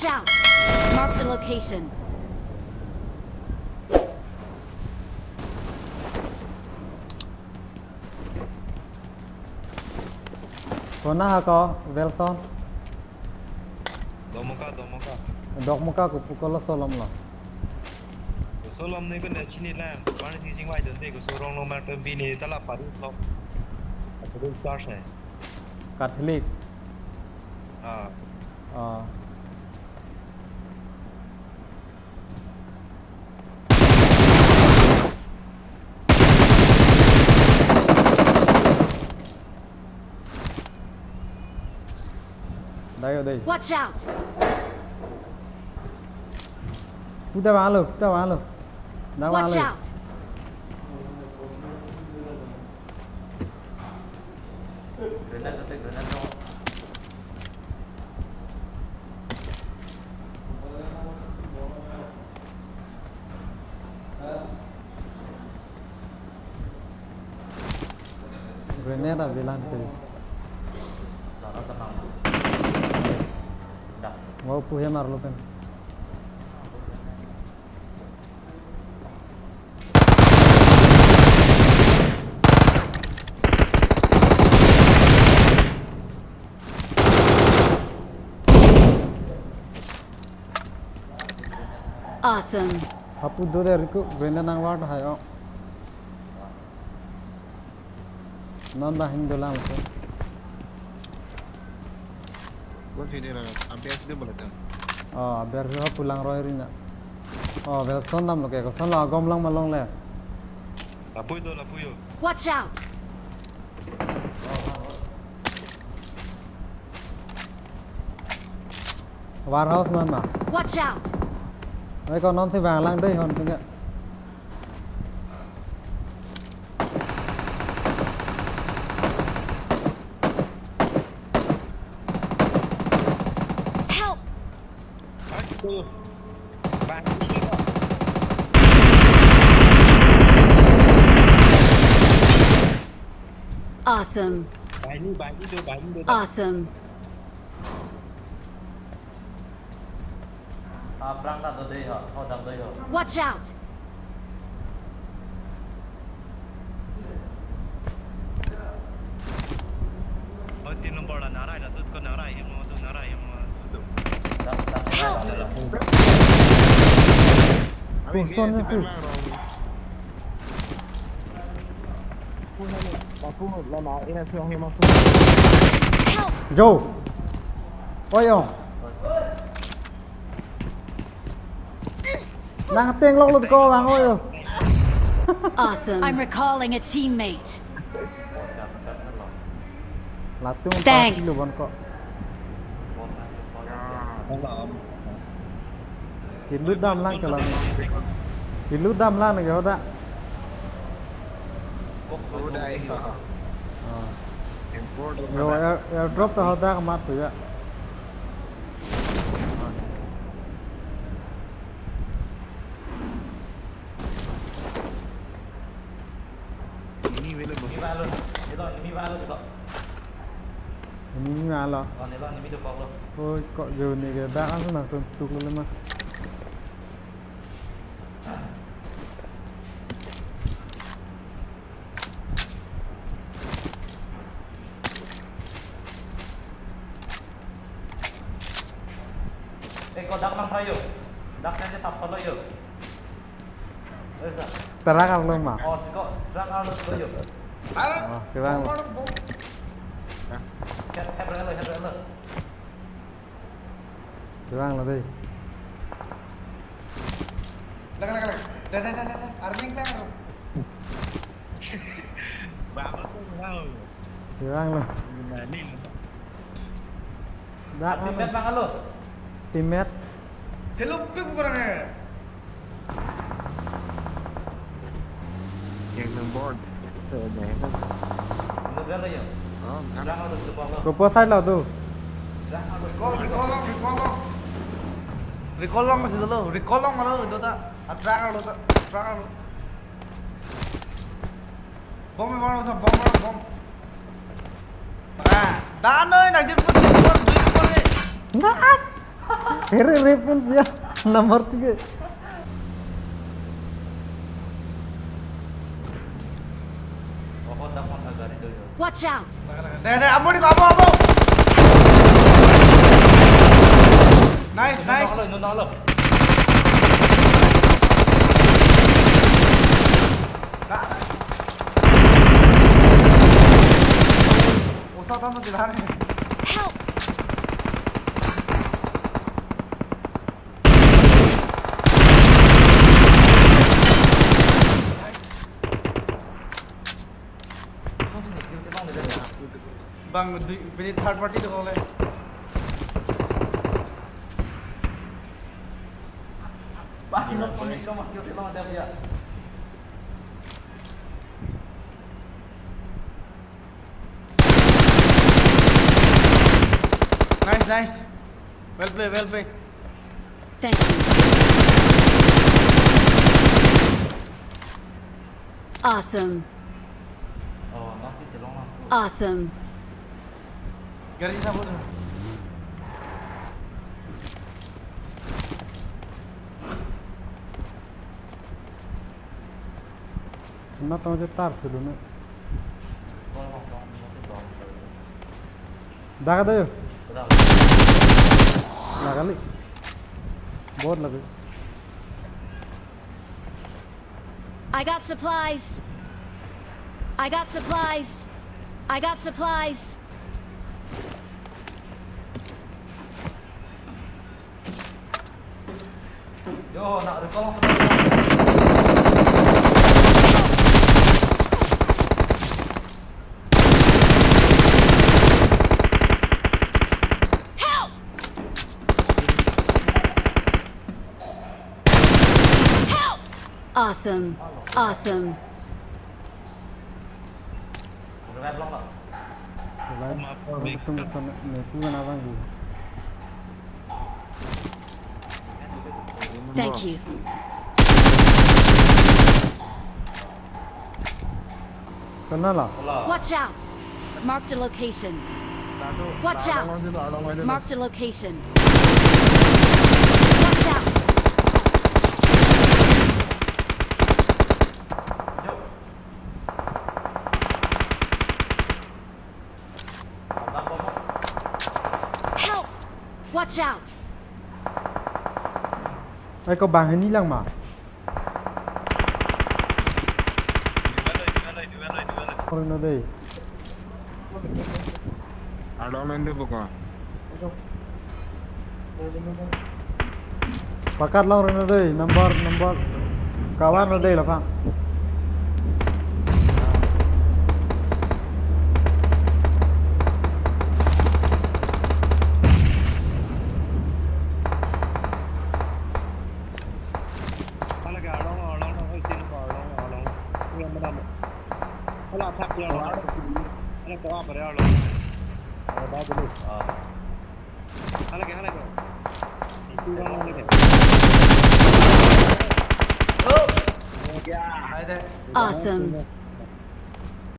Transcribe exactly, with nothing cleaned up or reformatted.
Out. Marked a location. Kona ha ko, Wilson? Domoka, Domoka. Dokmoka ko pu kolo solom lo. Solom ne ko ne chini lang. Mane si sing wai don te ko sorong lo mar to bini tala paru lo. Aku tu star sai. Catholic. Ah. Ah. Dayo, dai. Watch out! Puta bang lo, puta bang lo. Dak bang Watch lo. Out! Grenade, grenade, no. Grenade avelang ke. Mau puhe marlo pen. Awesome. Hapu do de riku grenade nang ward hayo. Non ba hing dolang ko. Bon sini na, ambias dia boleh tu. Oh, biar hapu langroi rina. Oh, Wilson dam lo ke, Wilson lo agom lang malong le. Lapui do, lapui yo. Watch out! Warehouse non ma. Watch out! Oi ko non si bang lang dei hon tinggal. Help! Awesome. Awesome. Aphrang ta do dei ho, ho dak dei ho. Watch out! Oh, tin nombor la narai la tut ko narai yang mau tu narai yang mau tu. Dak, dak, dak, dak, dak. Kosonnya sih. Help! Jo. Oi, oh. Nang teng long lut ko bang, oi, oh. Awesome. I'm recalling a teammate. Latum Thanks. Pasi lo bon ko. Kilu dam lang ke lang. Kilu dam lang ke hoda. Udah, iya. Ah. Import lo. Yo, air, airdrop ta hoda kemat tu ya. Ini vele bo. Ini ba lo. Ito, ini ba lo, ito. Ini ba lo. Oh, ito, ini ba lo. Oi, kok jauh ni ke. Dak langsung langsung tuk lo mah. Eh, ko dak nang prayo. Dak nang tap solo yo. Eh, sa. Terak arlo ma. Oh, ko dak arlo solo yo. Oh, kevang lo. Hep, hep, hep, hep. Kevang lo dei. Lang, lang, lang. Dah, dah, dah, dah, dah. Arning lang. Bang, aku tahu. Kevang lo. Gimana nih? Dak. Teammate bang, halo. Teammate. Hello, pik kurang eh. Yang nang board. Tuh, ada yang kan. Udah berapa ya? Oh, enggak. Udah, udah, udah, udah. Kopo side lo tu. Udah, udah. Recall, recall long, recall long. Recall long masih dulu, recall long mana itu tak? Atrak lo tak? Atrak lo. Bom, bom, bom, bom, bom. Ah, dan oi, nang jemput, jemput, jemput, eh. Enggak. Here, here pun dia. Number tiga. Watch out! Deh, deh, ambo di, ambo, ambo. Nice, nice. Help! Bang, dui, pini third party do le. Bang, no, pini no, mas, kita mau ada dia. Nice, nice. Well play, well play. Thank you. Awesome. Awesome. Gari sabut. Na tong je tar thulu na. Daga dayo. Lagali. Bot lagi. I got supplies. I got supplies. I got supplies. Yo, nak recall langsung. Help! Help! Awesome. Awesome. Revive long lo. Revive. Maaf, Maaf, Maaf. Tung sana, ne tu kan abang di. Thank you. Kenal lah? Watch out! Marked a location. Watch out! Marked a location. Watch out! Help! Watch out! Ai, ko bang hini lang ma. Ring nang dei. Arlong nang dei buka. Pakat long ring nang dei, number, number. Kawan nang dei lapang. Hala ke arlong, arlong, arlong, arlong. Hala thak ya, arlong. Hala to apa ya, arlong. Hala ke, hala ke. Itu arlong, hala ke. Awesome.